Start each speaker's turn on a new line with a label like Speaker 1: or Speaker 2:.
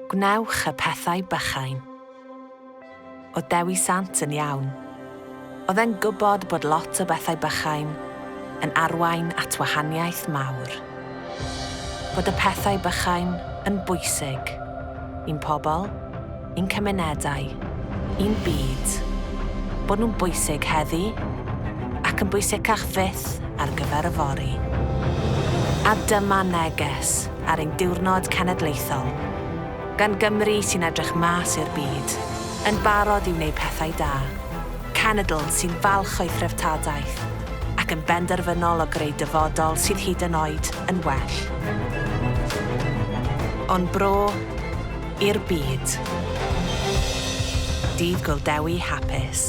Speaker 1: Gwnewch y pethau bychain. Oedd Dewi Sant yn iawn. Oedd e'n gwybod bod lot o bethau bychain yn arwain at wahaniaeth mawr. Bod y pethau bychain yn bwysig i'n pobl, i'n cymunedau, i'n byd. Bod nhw'n bwysig heddi, ac yn bwysicach fyth ar gyfer yfory. A dyma neges ar ein Diwrnod Cenedlaethol, gan Gymru sy'n edrych mas i'r byd, yn barod i wneud pethau da, cenedl sy'n falch o'i threftadaeth, ac yn benderfynol o greu dyfodol sydd hyd yn oed yn well. O'n bro, i'r byd. Dydd Gŵyl Dewi hapus.